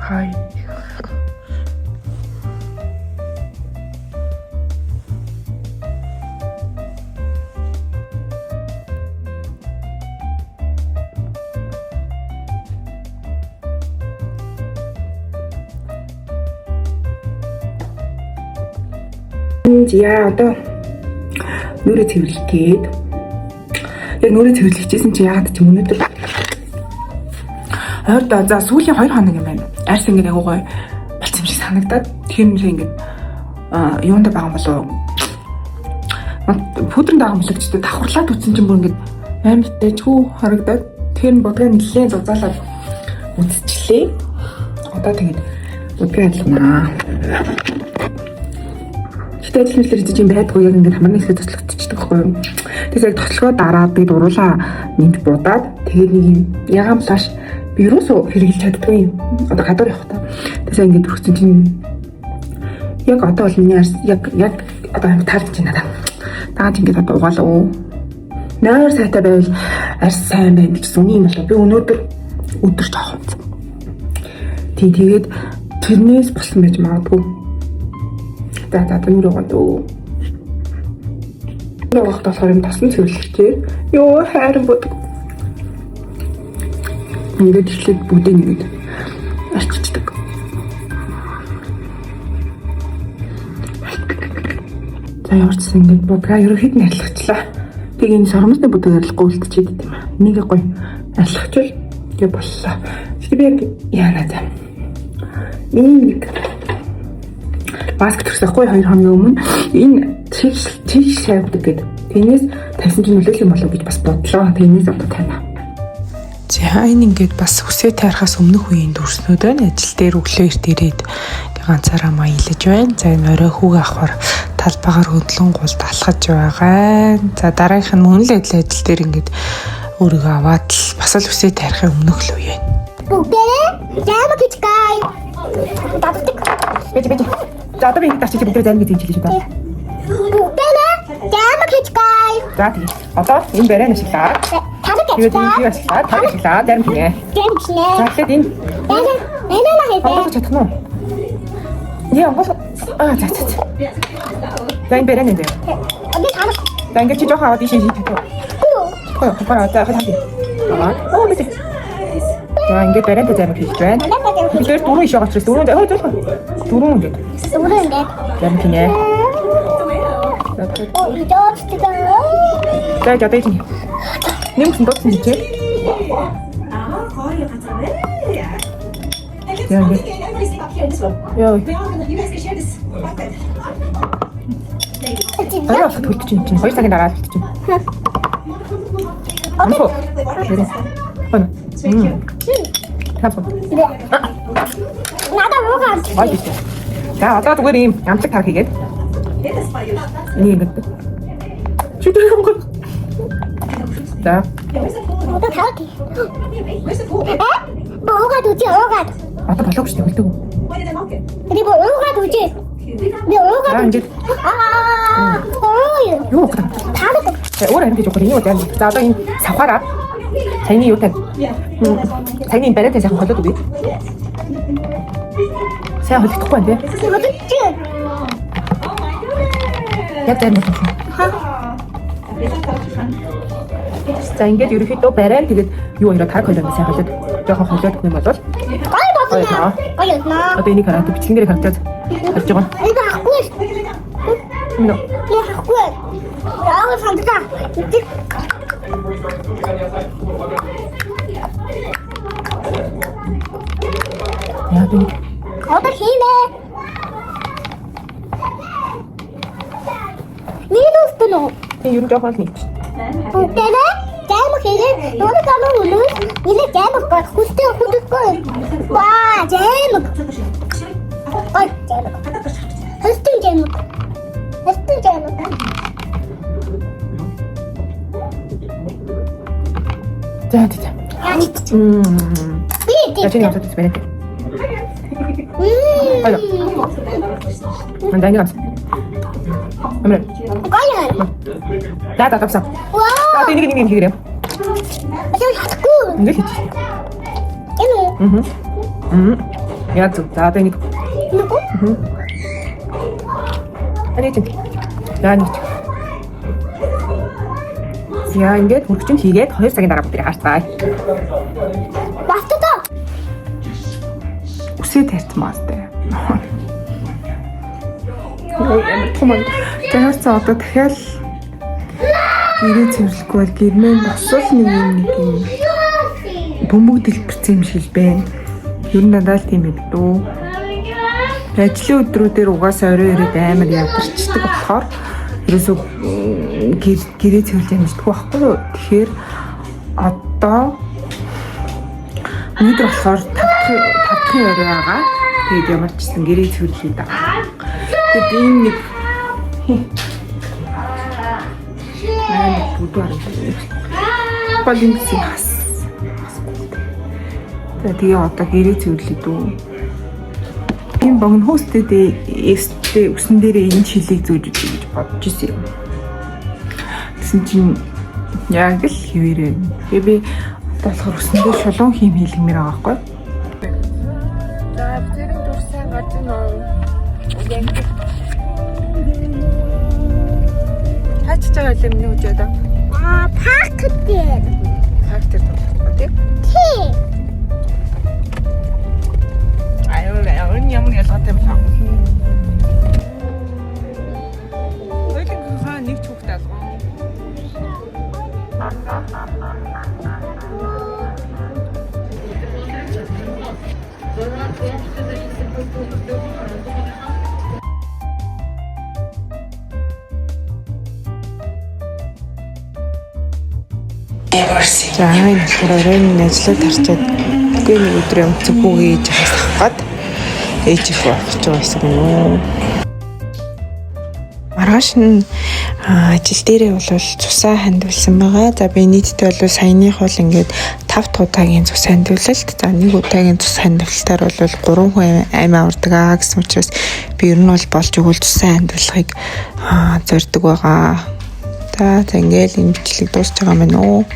Хай. Яа, одоо нүрээ цэвэрлэх гээд яг нүрээ цэвэрлэхжсэн чи яагаад ч юм өнөөдөр ойрд за сүүлийн 2 хоног юм байна. Арьс ингээд айгуу гоё болцсон юм шиг санагдаад тэр нэрээ ингээд юунд байгаа юм болов, пудрэнд байгаа юм болов ч гэдэг давхарлаад үтсэн чинь бүр ингээд амар дэжгүй харагдаад тэр нь будгаа нэлээд зузаалаад үтчихлээ. Одоо тэгээд будгаа адилнаа. Гэтэ ажил мэтлэр хийж юм байдгүй, яг ингээд хамааны хэсгээ тослогдчихдаг байхгүй юу. Тэгээс яг тослогоо дараад би дуруулаа нэмж будаад тэгээд нэг юм ягаан blush би юусоо хэрэглэж чаддгүй юм. Одоо гадуур явах та. Тэгээс ингээд өргөцсөн чинь яг одоо бол миний арьс яг одоо амар таалагдж байна надад. Дагаад ингээд одоо угаалаа. Нойр сайтай байвал арьс сайн байна гэж үний юм болоо. Би өнөөдөр өдөр жоох унтсан. Тий, тэгээд тэрнээс болсон байж магадгүй. За, нүрээ угаад өө. Нүрээ угаахад болохоор юм тосон цэвэрлэгчээр ёо хайран будаг. Ингээд эхлээд бүгдээ нэгэд арчичдаг. За, ямар ч гэсэн ингээд будгаа ерөнхийд нь арилгачлаа. Тэг энэ сормосны будаг арилгахгүй үлдчихэд юм аа. Нэг гоё арилгачвал тэгээ боллоо. Гэтэ би яг яана за. Энэ нэг маск төрсөхгүй 2 хоногийн өмнө энэ чиг шавдаг гэдэг. Тэрнээс тавьсан чинь нөлөөлөх юм болов гэж бас бодлоо. Тэрнээс одоо тавина. За, энэ ингээд бас үсээ тайрахаас өмнөх үеийн дүрснүүд байна. Ажил дээр өглөө эрт ирээд ганцаараа маялаж байна. За, энэ орой хүүг авахар талбайгаар хөдлөн гулд алхаж байгаа. За, дараагийнх нь мөн л адил ажил дээр ингээд өөрийгөө аваад л бас л үсээ тайрахын өмнөх л үе байна. Бүгдээрээ жамаг хийчихгай. Даддаг. Бэж бэж. За, одоо би ингэ дарчих, бүгдээ зарим гэж хэлж шүү дээ. Бүгдээрээ жамаг хийчихгай. За, тэгээ. Одоо энэ барай ашиглаад Тараг тэгээд энэ хийчихгай. юу ашиглаад, тараг ашиглаад зарим хийнэ. Жамаг хийнэ. За, тэгэхээр энэ Банана банана хийхэ. онгойлгож чадах нь уу? Яа, онгойлго. Аа, за. За, энэ барай нэ. Одоо тараг. За, ингэ чи жоохон аваад ийшээ хийж чадах уу? Чадахгүй юу? Чадахгүй. За, хаа хаа. Аваад. Оо, мэдээ. За, ингээд барайнтай зарим хийж байна. Банана Тэр дээр дөрвөн иш байгаа учраас дөрвөн хөө зөвхөн. Дөрвөн ингээд Дөрөв ингээд. зарим хийнэ. За, тэгэхээр Оо, идэж байгаа. за, одоо ийш. Нэмсэн дуудсан чи. За, ингээд. Яа. Арай болох төлдөж чинь 2 цагийн дараа л төлдөж чинь. Амсуу. Хонь. Хамсуу. Надад уугаад. Гоё тийш. За, одоо зүгээр ийм амтлаг тар хийгээд. Энийг ингээд. Чи тэр юм гоо. За. Одоо тараг. Э? Уугаад үгүй уугаад. Одоо болоогүй шүү дээ, хөлдөг. Би уугаад үгүй. Би уугаад. За, ингээд Аа. Ой. юу гэдэг. Тараг. За, өөр арим хийж өгөх юм уу? За, одоо энэ савхаараа саяны юутай. Саяны энэ бариатай сайхан холиод өгье. Сайн холигдохгүй байна тий. Хөдөлж. Яг зарим юм шүү. За, ингээд ерөнхийдөө барай нь тэгээд юу хоёроо тараг хоёроо сайн холиод жоохон холиод өгөх юм бол Гоё болно. Гоё болно. Одоо энийг хараад бичлэгэн дээр харагдаад харж байгаа. Би авахгүй. Нөө. Би авахгүй. Аа, сандаа. Яа би Одоо хиймээ. Нийлүүлсэн үү? би ер нь жоохон л нийт. Бүгдээрээ жамаг хийгээ. Нүг гамаа үнэс. Нилээ жамаг гол хүстэй хүндэггүй. Ваа, жамаг. Ой, жамаг. Хүстэй жамаг. Хүстэй жамаг. За, за. Яа, би За, чиний амсаад үзмээр. Гоё. Манд энэ амс. Амар. Гоё. За, за, тавсан. Ваа. За, одоо энийг нэг юм хийгээрэй. Одоо чадахгүй. Ингээд хийчих. Энэ үү? Аа. Мм. Яг зөв. За одоо энийг Нөгөө Ани чинь. За нэг. За ингээд хөргөчөнд хийгээд 2 цагийн дараа бүгдийг харцгаая. Баттаа. Үсээ тарьсан маас тэ. Ой, ямар том юм. За харцаа одоо дахиад гэрээ цэвэрлэхгүй бол гэрмээ бас л нэг юм нэг юм бөмбөг дэлбэрсэн юм шиг л байна. Ер нь дандаа л тийм байдаг дөө. Ажлын өдрүүдээр угаасаа орой ирээд амар ядарчдаг болохоор ерөөсөө гэрээ цэвэрлж амждаггүй байхгүй юу. Тэгэхээр одоо өнөөдөр болохоор 5 дахь орой байгаа. Тэгээд ямар ч гэсэн гэрээ цэвэрлэе даа. Тэгээд ийм нэг амар бүдүү харагдав. Бол энэ хэсэг хас. За тэгээ одоо гэрээ цэвэрлэе дүү. Тийм богино хүүстэй эстэй үсэн дээрээ энэ чилийг зүүж үзье гэж бодож ирсэн юм. Тэгсэн чинь яг л хэвээрээ. Тэгээ би одоо болохоор үсэн дээр шулуун хийм хийлгэмээр байгаа байхгүй. За зэрэг дүр сайн гарч ийн үү? Яг. Хаач байгаа юм миний үжи одоо. Аа, парк дээр. Парк дээр тоглох тийм. Тий. Аюу, энэ ямар ялгаатай юм бэ? Хоёулынхаа нэг ч хүүхэд алга. За энэ болохоор оройн ажиллаа тарчаад үгүй нэг өдөр юм хүүгээ ээж хаас авах гад ээж их явах гэж байсан юм уу. Маргааш нь ажил дээрээ бол цусаа хандивлсан байгаа. За би нийтдээ бол саяных бол ингээд 5 дахь удаагийн цус хандивлалт. За нэг удаагийн цус хандивлалтаар бол 3 хүн амь авардаг аа гэсэн учраас би ер нь бол болж өгвөл цусаа хандивлахыг зорддог байгаа. За ингээл энэ бичлэг дуусч байгаа юм байна уу?